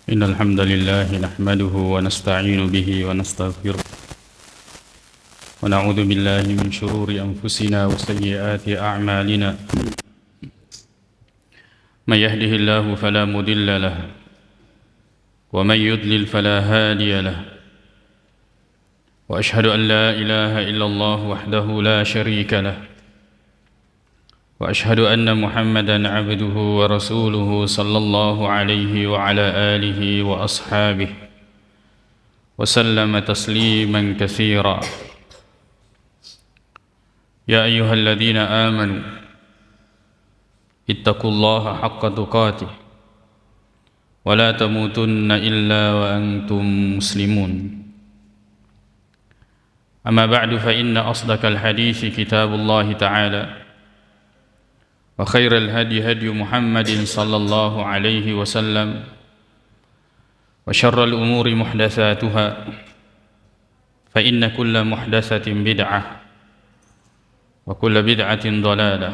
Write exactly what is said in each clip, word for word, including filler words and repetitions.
إن الحمد لله نحمده ونستعين به ونستغفره، ونعوذ بالله من شرور أنفسنا وسيئات أعمالنا. من يهده الله فلا مضل له، ومن يضلل فلا هادي له، وأشهد أن لا إله إلا الله وحده لا شريك له، وأشهد أن محمدا عبده ورسوله صلى الله عليه وعلى آله وأصحابه وسلم تسليما كثيرا. يا أيها الذين آمنوا اتقوا الله حق تقاته ولا تموتن إلا وأنتم مسلمون. أما بعد، فإن أصدق الحديث كتاب الله تعالى، وخير الهدي هدي محمد صلى الله عليه وسلم، وشر الأمور محدثاتها، فإن كل محدثة بدعة، وكل بدعة ضلالة.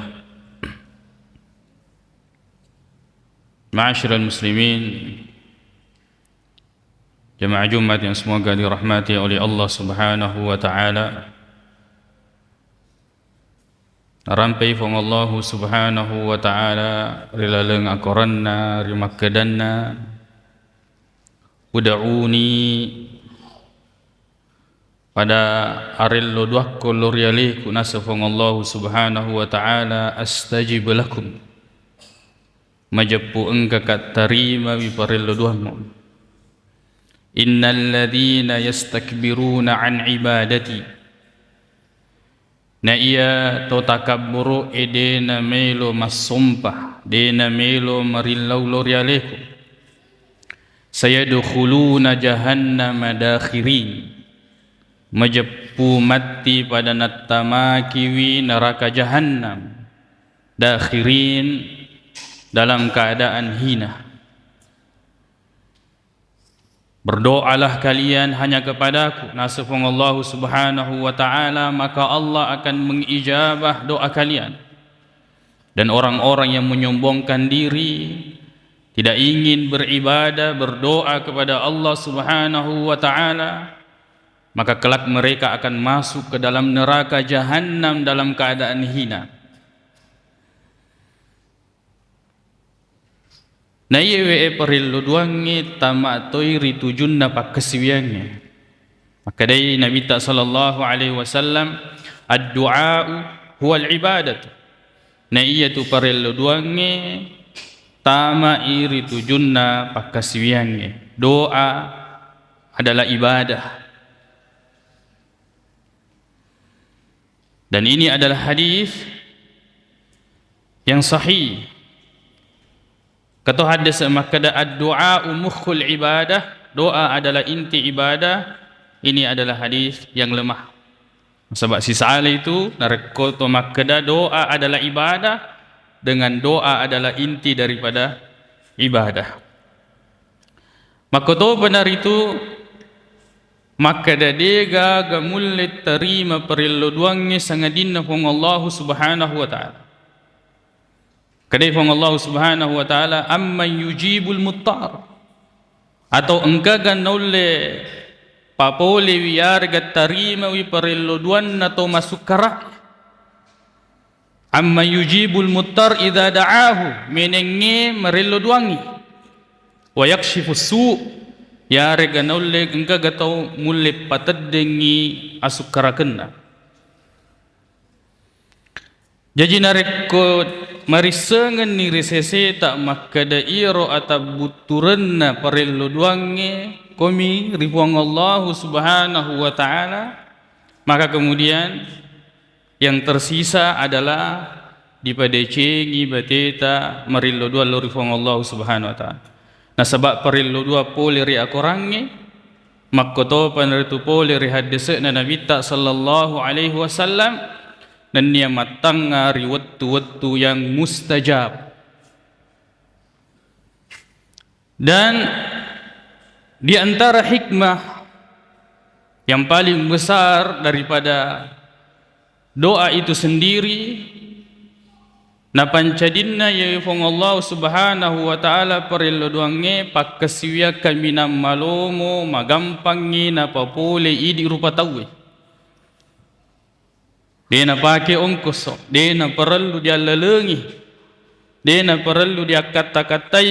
معاشر المسلمين، jamaah Jumat yang semoga dirahmati oleh Allah Subhanahu wa Ta'ala. Narampei Puang Allahu Subhanahu wa Ta'ala ri laleng akoranna, ri makkedanna, "Ud'uni, pada arello duakko lo ri aleku," naseng Puang Allahu Subhanahu wa Ta'ala, "astajib lakum." Majeppu engkaka tarimawi parello duammu. "Innalladzina yastakbiruna an ibadati." Na iya to takabburu e de na melo massompa, de na melo marillau lo ri aleku. "Sayadkhuluna jahannama dakhirin." Majeppu matti pada nattamakiwi neraka jahannam. Dakhirin, dalam keadaan hina. "Berdoalah kalian hanya kepadaku," naseng Puang Allahu Subhanahu wa Ta'ala, "maka Allah akan mengijabah doa kalian." Dan orang-orang yang menyombongkan diri, tidak ingin beribadah, berdoa kepada Allah Subhanahu wa Ta'ala, maka kelak mereka akan masuk ke dalam neraka jahannam dalam keadaan hina. Na iyewe e parellu duangnge tama toi ri tujunna pakkasiwiangnge. Makkedai Nabitta sallallahu alaihi wasallam, "Addu'a'u huwal ibadatu." Na iyatu parellu duangnge tamai ri tujunna pakkasiwiangnge. Doa adalah ibadah. Dan ini adalah hadis yang sahih. Keto hadis makkeda, "Addu'a'u mukhul ibadah," doa adalah inti ibadah. Ini adalah hadis yang lemah. Sebab sisala itu, narekko to makkeda doa adalah ibadah, dengan doa adalah inti daripada ibadah. Makkotopa naritu makkeda, degaga mulle tarima parello duangnge sangadinna Puang Allahu Subhanahu wa Ta'ala. Kedai Puang Allahu Subhanahu wa Ta'ala, "Amman yujibul muttar." Atau engkaga naulle papolewi yarega tarimawi parello duanna to masukkara. "Amma yujibul muttar idza da'ahu," menengnge marello duangngi. "Wa yakshifus su'," yarega naulle engkaga tau mulle pateddengngi asukkarakenna. Jaji narekko marissengenni ri seseta makkeda iyaro atabbutturenna parello duangnge komi ri Puang Allahu Subhanahu wa Ta'ala, maka kemudian yang tersisa adalah dipadecengi bateta marillo dua lao ri Puang Allahu Subhanahu wa Ta'ala. Nasaba parillo dua pole ri akorangnge, makkotopa naritu pole ri haddese'na Nabitta sallallahu alaihi wasallam, nennia mattangnga ri wettu-wettu yang mustajab. Dan di antara hikmah yang paling besar daripada doa itu sendiri, Napancadinna iyawe Puang Allah Subhanahu wa Ta'ala parello doangnge pakkasiwiang kaminang malomo magampangngi napapole idi rupa tauwe. De napake ongkoso, de naparellu diallalengi, de naparellu diakkatta-kattai,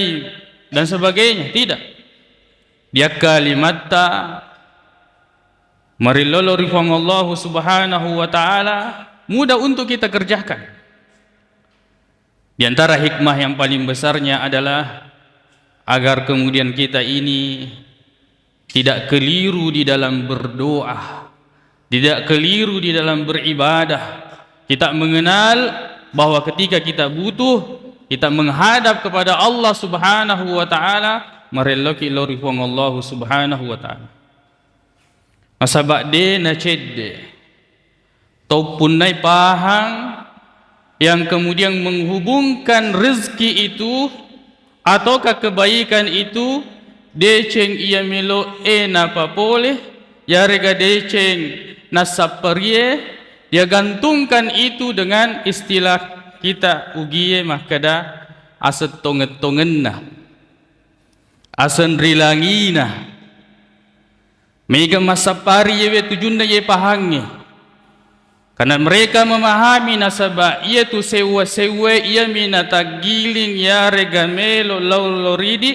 dan sebagainya. Tidak. Diakkalimatta marellolo ri Puang Allah Subhanahu wa Ta'ala mudah untuk kita kerjakan. Di antara hikmah yang paling besarnya adalah agar kemudian kita ini tidak keliru di dalam berdoa, tidak keliru di dalam beribadah. Kita mengenal bahwa ketika kita butuh, kita menghadap kepada Allah Subhanahu wa Ta'ala, marelloki lao ri Puang Allah Subhanahu wa Ta'ala. Nasaba de nacedde tau punnai pahang yang kemudian menghubungkan rezeki itu ataukah kebaikan itu deceng iya melo e napapole, yarega deceng nassapparie, dia gantungkan itu dengan istilah kita ugie makkeda asettongeng-tongenna, asenrilangina. Mega massappari iyewe tujunna iye pahangnge. Karena mereka memahami nasaba iyatu sewwa-sewwae iyami nataggiling yarega melo lao loridi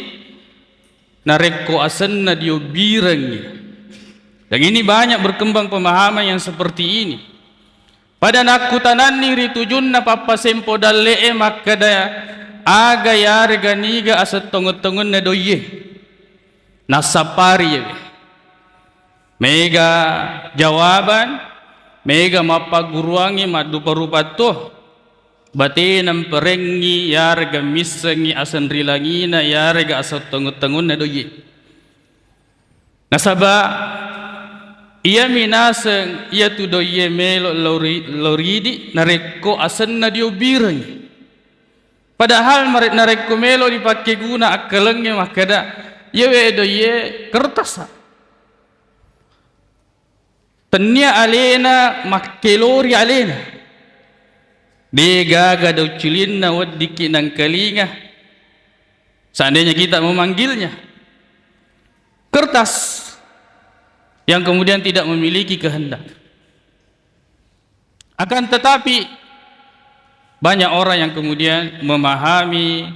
narekko asenna diobbirengngi. Dan ini banyak berkembang pemahaman yang seperti ini. Pada nakkutananni ri tujunna pappasempo dalle'e makkeda, aga yarega niga asettongeng-tongenna doiye? Nassappari iyewe. Mega jawaban, mega mappagguruangngi maddupa-rupa to. Batena mparengngi yarega missengngi asenrilangina yarega asettongeng-tongenna doiye. Nasaba iyami naseng iyatu doiye melo lori-, loridi narekko asenna diobbirengngi. Padahal mare-, narekko melo dipakkeguna akkalengnge makkeda, iyewe doiye kertasa. Tennia alena makkelori alena. De gaga dauccilinna weddikki nangkalinga. Seandainya kita memanggilnya. Kertas yang kemudian tidak memiliki kehendak. Akan tetapi, banyak orang yang kemudian memahami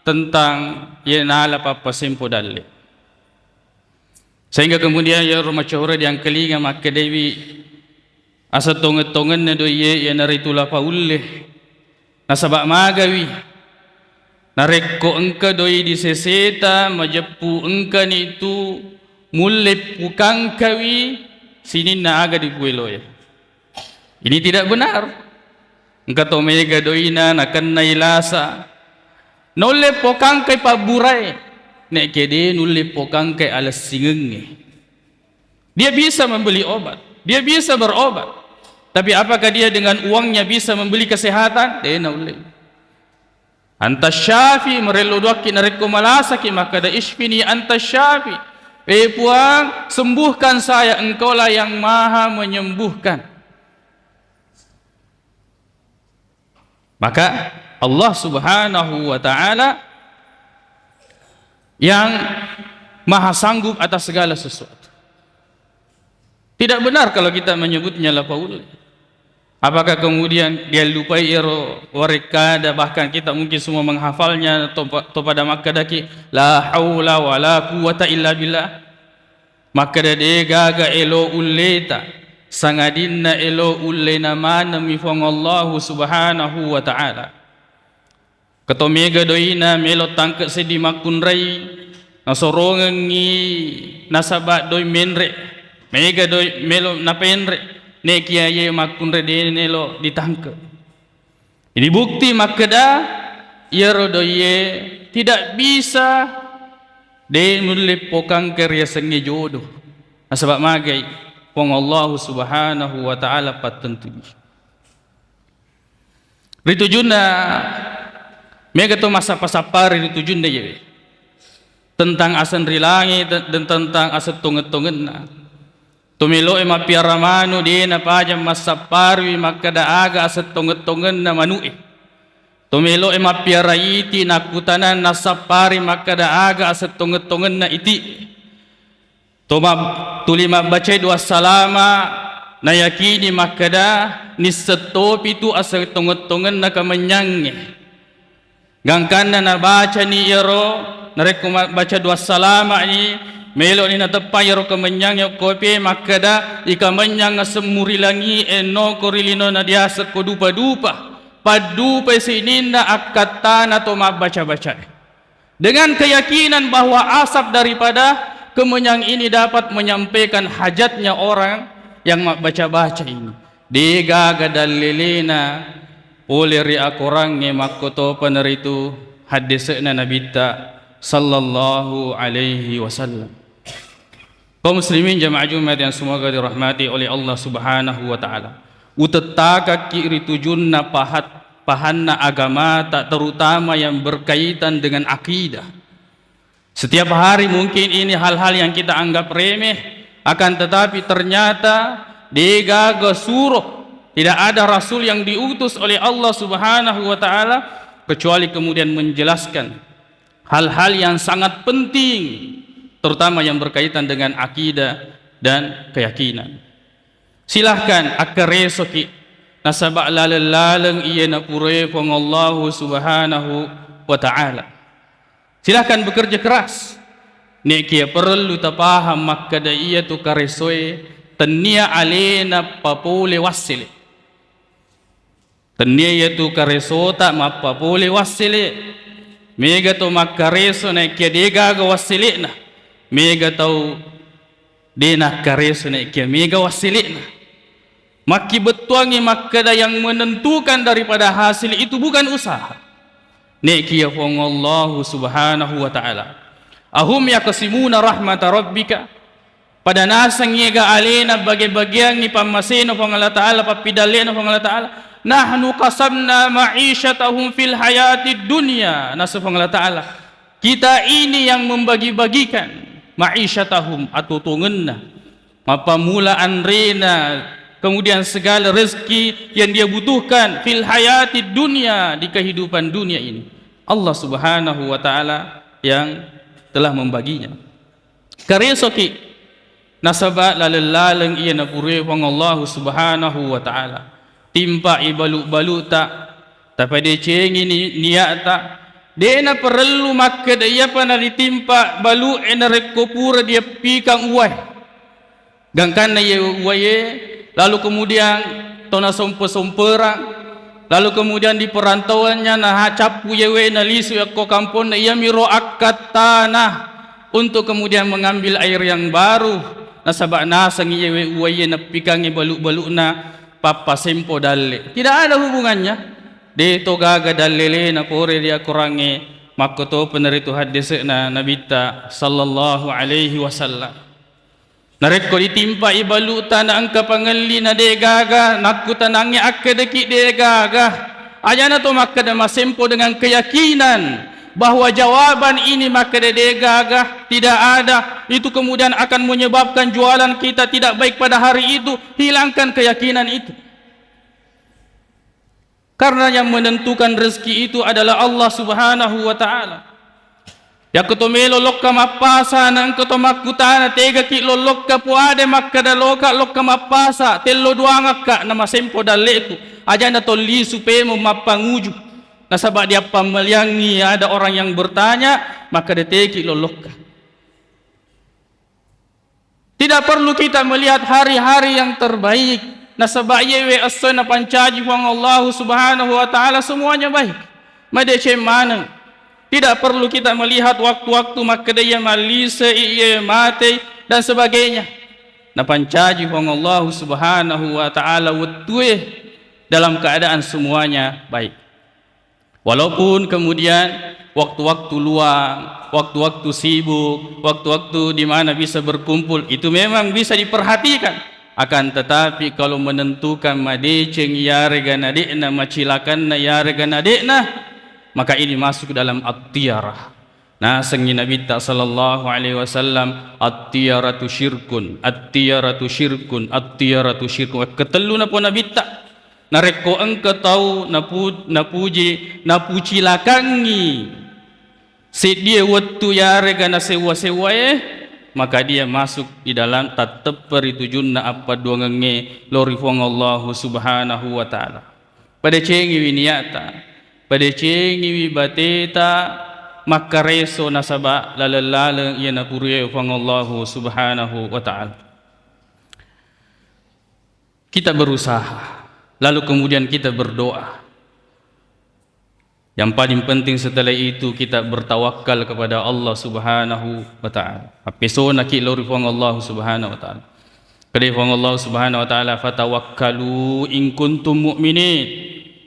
tentang iye nala pappasempo dalle. Sehingga kemudian iyaro macohore diangkalinga makkedewi asettongeng-tongenna doiye iyanaritu La Paulle. Nasaba magawi, narekko engka doi di seseta majeppu engkanitu mulle pukangkawi sininna aga dipueloe. Ini tidak benar. Engka to mega doina nakennai lasa. Naulle pokangkai pabburae, nekke de nulle pokangkai alessingengnge. Dia bisa membeli obat, dia bisa berobat. Tapi apakah dia dengan uangnya bisa membeli kesehatan? De naulle. Anta syafi, marello duakki narekko malasaki, makkeda, "Isyfini anta syafi." Eh Puang, sembuhkan saya, Engkaulah yang maha menyembuhkan. Maka Allah Subhanahu wa Ta'ala yang maha sanggup atas segala sesuatu. Tidak benar kalau kita menyebutnya La Paulle. Apakah kemudian dia lupai ero warekkada, bahkan kita mungkin semua menghafalnya, topa-, topada makkedaki, "La haula wa la quwwata illa billah." Makkeda, "De gaga elo ulleta, sangadinna elo ullena maneng mi Puang Allahu Subhanahu wa Ta'ala." Keto mega doina melo tangke seddi makkunrai, nasorongengngi nasaba doi menre, mega doi melo napenre, nekiya ye makkunrai de nelo ditangke. Ini bukti makkeda, iyaro doiye tidak bisa de nulle pokangke riasengnge jodoh. Nasaba magai Puang Allahu Subhanahu wa Ta'ala pattentui. Ritujunna mega to massappa-sappari ritujunna iyewe. Tentang aseng ri langi dan tentang aseng tongeng-tongenna. To meloe mappiara manu de napajang massappariwi makkeda aga aseng tongeng-tongenna manu'e. To melo'e mappiara iti nakkutanang nassappari makkeda aga asettongeng-tongenna iti. To mab-, tuli mabbacai dua salama nayakini makkeda nisseng topi tu asettongeng-tongenna kamenyangnge. Gangkanna nabacani iyaro, narekko mabbaca dua salama'ni, melo'ni nateppa iyaro kamenyangnge okkope makkeda, ikamennyang aseng muri langi'e noko ri linona diaseng ko dupa-dupa, paddupai sininna akkattana to mabbaca-bacae. Dengan keyakinan bahwa asap daripada kemenyan ini dapat menyampaikan hajatnya orang yang mabbaca-baca ini. Degaga dallelena pole ri akorangnge makkotopa naritu haddese'na Nabitta sallallahu alaihi wasallam. Kaum muslimin jamaah Jumat yang semoga dirahmati oleh Allah Subhanahu wa Ta'ala. Utettakakki ri tujunna pahat-, pahanna agamata, terutama yang berkaitan dengan akidah. Setiap hari mungkin ini hal-hal yang kita anggap remeh, akan tetapi ternyata degaga suruh, tidak ada rasul yang diutus oleh Allah Subhanahu wa Ta'ala kecuali kemudian menjelaskan hal-hal yang sangat penting, terutama yang berkaitan dengan akidah dan keyakinan. Silahkan akkaresoki, nasaba laleng-laleng iya napurae Puang Allahu Subhanahu wa Ta'ala. Silahkan bekerja keras. Nekia perlu tapaham makkeda iyatu karesoe tennia alena papole wassele. Tennia iyatu karesota mappapole wassele. Mega to makkareso naekia degaga wasselena. Mega tau de nakkareso naekia mega wasselena. Makkibettuangngi makkeda yang menentukan daripada hasil itu bukan usaha. Nekia Puang Allahu Subhanahu wa Ta'ala. Ahum yaqsimuna rahmata rabbika. Pada nasengngi ega alena bage-bageangngi pammasena Puang Allah Ta'ala, pappidallena Puang Allah Ta'ala. Nahnu qasamna ma'isyatahum fil hayatid dunya. Nasu Puang Allah Ta'ala. Kita ini yang membagi-bagikan ma'isyatahum, atuo-tuongenna. Mappamula anrena, kemudian segala rezeki yang dia butuhkan fil hayatid dunya, di kehidupan dunia ini. Allah Subhanahu wa Ta'ala yang telah membaginya. Karesoki, nasaba laleng-laleng iya napurue Puang Allahu Subhanahu wa Ta'ala. Timpai balu-baluta, tapadecengi ni-, niata. De naparellu makkeda iyapa naritimpa balu e narekko pura dieppikang uwae. Gangkanna iye uwae, lalu kemudian tona sompe-somperang, lalu kemudian di perantauannya nah cappu iye uwae nalisu yakko kamponna, iyamiro akkattana untuk kemudian mengambil air yang baru, nasaba naseng iye uwae nappikangngi balu-baluna pappasempo dalle. Tidak ada hubungannya. De to gaga dallelena pore ri akorangnge, makkotopa naritu haddese'na Nabitta sallallahu alaihi wasallam. Narekko ditimpai balu'ta na engka pangelli na de gaga, nakkutanangngi akkedaki de gaga. Ajana to makkeda masempo dengan keyakinan bahwa jawaban ini makkeda de gaga, tidak ada, itu kemudian akan menyebabkan jualan kita tidak baik pada hari itu, hilangkan keyakinan itu. Karena yang menentukan rezeki itu adalah Allah Subhanahu wa Ta'ala. Yakko to melo lokka mappasa, na engka to makkutana, tegaki lollokka puade makkeda loka lokka mappasa, tello duangakka na masempo dalleku, ajana to lisu pemo mappanguju. Nasaba diappammaliangngi ada orang yang bertanya, makkeda teki lollokka. Tidak perlu kita melihat hari-hari yang terbaik. Nasaba iyewe esso napancaji Puang Allahu Subhanahu wa Ta'ala semuanya baik. Madeceng maneng. Tidak perlu kita melihat waktu-waktu makkeda iya mallise, iya matei, dan sebagainya. Napancaji Puang Allahu Subhanahu wa Ta'ala wettue dalam keadaan semuanya baik. Walaupun kemudian waktu-waktu luang, waktu-waktu sibuk, waktu-waktu di mana bisa berkumpul, itu memang bisa diperhatikan. Akan tetapi, kalau menentukan madeceng iyarega nade'na, macilakanna iyarega nade'na, maka ini masuk dalam at-tiyarah. Nasengngi Nabitta sallallahu alaihi wasallam, "At-tiyaratu syirkun, at-tiyaratu syirkun, at-tiyaratu syirkun." Ketellu napo Nabitta. Narekko engka tau napu-, napuji, napucilakangngi seddie wettu yarega nasewwa-sewwae, maka dia masuk di dalam tatteppe ri tujunna appadduangengnge lao ri Puang Allahu Subhanahu wa Ta'ala. Padecengiwi niatta, padecengiwi bateta makkareso nasaba laleng-laleng iya napurie Puang Allahu Subhanahu wa Ta'ala. Kita berusaha, lalu kemudian kita berdoa. Yang paling penting setelah itu, kita bertawakal kepada Allah Subhanahu wa Ta'ala. Appesonaki lao ri Puang Allah Subhanahu wa Ta'ala. Kedai Puang Allah Subhanahu wa Ta'ala, "Fatawakkalu in kuntum mu'minin."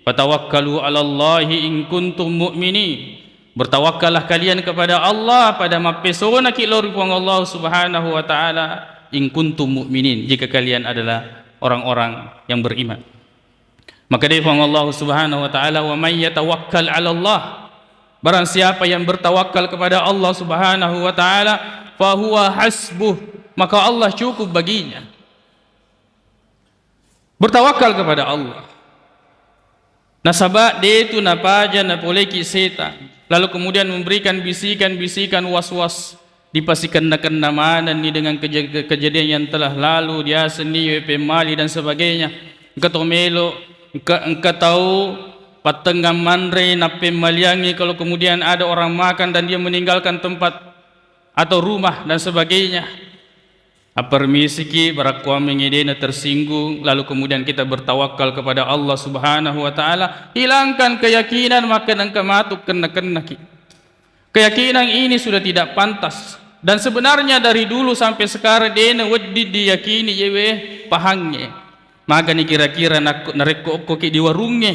"Fatawakkalu 'alallahi in kuntum mu'minin." Bertawakkallah kalian kepada Allah pada mappesonaki lao ri Puang Allah Subhanahu wa Ta'ala, "In kuntum mu'minin," jika kalian adalah orang-orang yang beriman. Maka dia Puang Allah Subhanahu wa Ta'ala, "Wa may yatawakkal 'ala Allah," barang siapa yang bertawakal kepada Allah Subhanahu wa Ta'ala, "fahuwa hasbuh," maka Allah cukup baginya. Bertawakal kepada Allah. Nasaba detu napaja napoleki setan, lalu kemudian memberikan bisikan-bisikan was-was, dipasikenna-kenna manenni dengan keje-, kejadian yang telah lalu, diasenni iwe pemmali dan sebagainya. Engka to melo, engka, engka tau pattengngang manre nappemmaliangngi, kalau kemudian ada orang makan dan dia meninggalkan tempat atau rumah dan sebagainya. Appermisiki, barakkuammengngi de'na tersinggung, lalu kemudian kita bertawakal kepada Allah Subhanahu wa Ta'ala, hilangkan keyakinan makkeda engka matu kenna-kennaki. Keyakinan ini sudah tidak pantas. Dan sebenarnya dari dulu sampai sekarang de'na wedding diyakini yewe pahangnge. Magani kira-kira nakko-, narekko okkoki di warungnge,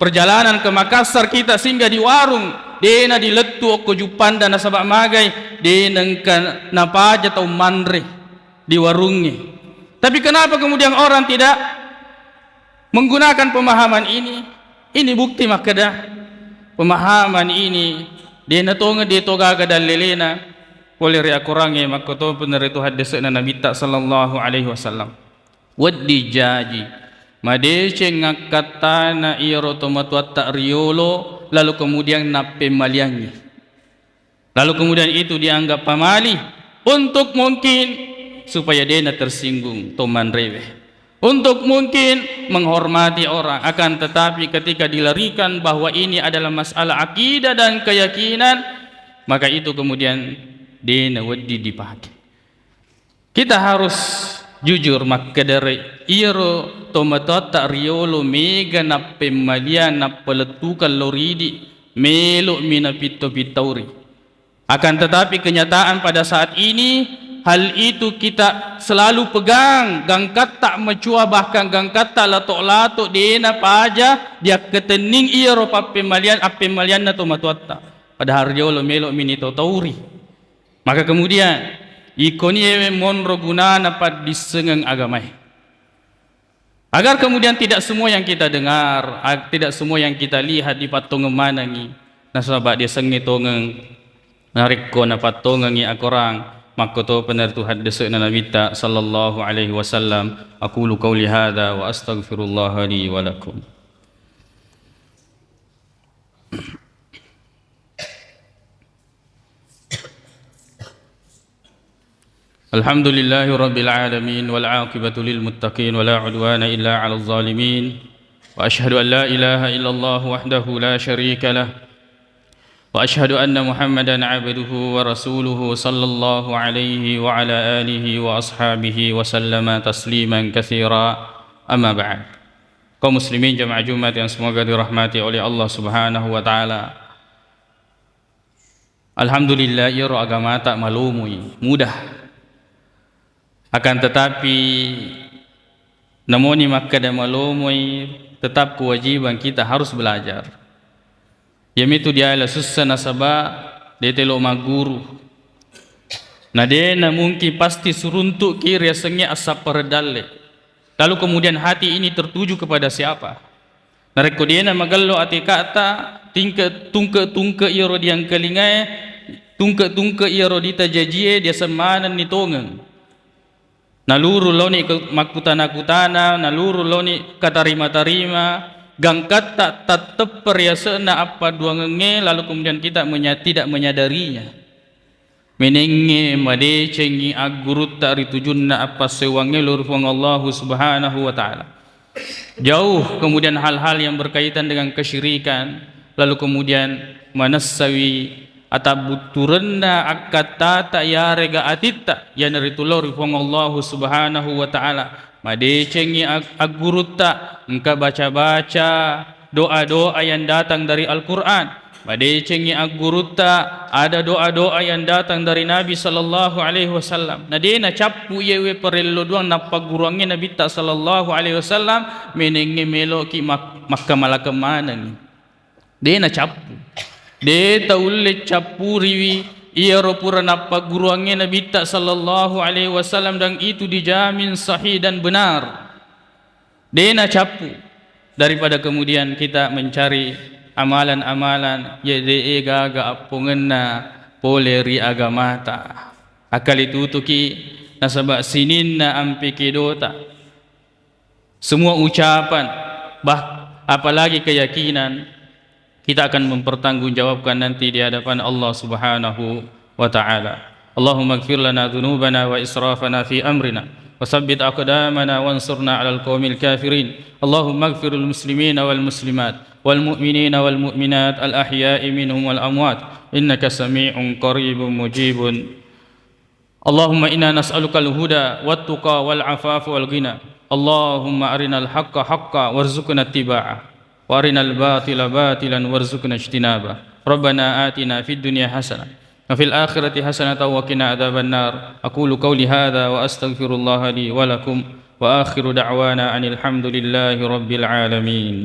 perjalanan ke Makassar kita singgah di warung, de'na dilettu okko Juppanda nasaba magai, de'na engka napaja tau manre di warungnge. Tapi kenapa kemudian orang tidak menggunakan pemahaman ini? Ini bukti makkeda pemahaman ini de'na tongeng, de' to gaga dallelena pole ri akorangnge, makkotopenna ritu haddese'na Nabitta sallallahu alaihi wasallam. Wedding jaji madeceng akkattana iyaro tomatoatta riyolo, lalu kemudian nappemmaliangngi. Lalu kemudian itu dianggap pamali untuk mungkin supaya de'na tersinggung to manrewe. Untuk mungkin menghormati orang, akan tetapi ketika dilarikan bahwa ini adalah masalah akidah dan keyakinan, maka itu kemudian de'na wedding dipake. Kita harus jujur makkedere, iyaro tomatoatta riyolo mega nappemmaliang, nappalettukang lao ridi, melo'mi napitto-pittauri. Akan tetapi, kenyataan pada saat ini, hal itu kita selalu pegang, gangkatta macua, bahkan gangkatta lato-lato, de'na paja diakkatenning iyaro pappemmalian, appemmalianna tomatoatta. Padahal riyolo melo'mi nitotauri. Maka kemudian, ikoni ewe monro gunana paddissengeng agamae. Agar kemudian tidak semua yang kita dengar, ag-, tidak semua yang kita lihat dipattongeng manengi. Nasaba diasengnge tongeng narekko napattongengi akorang, makkotopa naritu haddese'na Nabitta sallallahu alaihi wasallam. Aqulu qauli hadza wa astaghfirullaha li wa lakum. الحمد لله رب العالمين، والعاقبة للمتقين، ولا عدوان إلا على الظالمين، وأشهد أن لا إله إلا الله وحده لا شريك له، وأشهد أن محمدا عبده ورسوله، صلى الله عليه وعلى آله وأصحابه وسلم تسليما كثيرا. أما بعد. Kaum muslimin jamaah Jumat yang semoga dirahmati oleh Allah Subhanahu wa Ta'ala. Alhamdulillah, iyaro agamata malomoi, mudah. Akan tetapi, namoni makkeda malomoi, tetap kewajiban kita harus belajar. Iyamitu diala sussa nasaba de telo magguru. Na de na mungkin pasti suruntu'ki riasengnge assappareng dalle. Lalu kemudian hati ini tertuju kepada siapa? Narekko de'na magello ateka'ta, tingke-, tungke-tungke iyaro diangkalingae, tungke-tungke iyaro ditajajie, diaseng manenni tongeng. Naluru laoni ke-, makkutana-kutana, naluru laoni katarima-tarima, gangkatta tatteppe riase'na appaduangengnge, lalu kemudian kita menya-, tidak menyadarinya. Menengnge madecengngi aggurutta ri tujunna appassewwangnge lao ri Puang Allahu Subhanahu wa Ta'ala. Jauh kemudian hal-hal yang berkaitan dengan kesyirikan, lalu kemudian manessawi atabbutturenna akkattata yarega atitta, iyanaritu lao ri Puang Allahu Subhanahu wa Ta'ala. Madecengngi ag-, aggurutta, engka baca-baca doa-doa yang datang dari Al-Quran. Madecengngi aggurutta, ada doa-doa yang datang dari Nabi sallallahu alaihi wasallam. Na de nacappu iyewe parello duang nappagguruangnge Nabitta sallallahu alaihi wasallam, menengnge meloki mak-, makkamalakeng manengngi. De nacappu. De taulle cappuriwi iyaro pura nappagguruangnge Nabitta sallallahu alaihi wasallam, dan itu dijamin sahih dan benar. De nacappu. Daripada kemudian kita mencari amalan-amalan ye de gaga appongenna pole ri agamata. Akkalitutuki nasaba sininna ampe kedota. Semua ucapan, bah-, apalagi keyakinan, kita akan mempertanggungjawabkan nanti di hadapan Allah Subhanahu wa Ta'ala. Allahumma ighfir lana dzunubana wa israfana fi amrina, wa tsabbit aqdamana wansurna 'alal qaumil kafirin. Allahumma ighfir lil muslimina wal muslimat, wal mu'minina wal mu'minat, al ahya'i minhum wal amwat, innaka sami'un qaribun mujibun. اللهم إنا نسألك الهدى والتقى والعفاف والغنى. اللهم أرنا الحق حقا وارزقنا اتباعه، وأرنا الباطل باطلا وارزقنا اجتنابه. ربنا آتنا في الدنيا حسنة وفي الآخرة حسنة وقنا عذاب النار. أقول قولي هذا وأستغفر الله لي ولكم، وآخر دعوانا أن الحمد لله رب العالمين.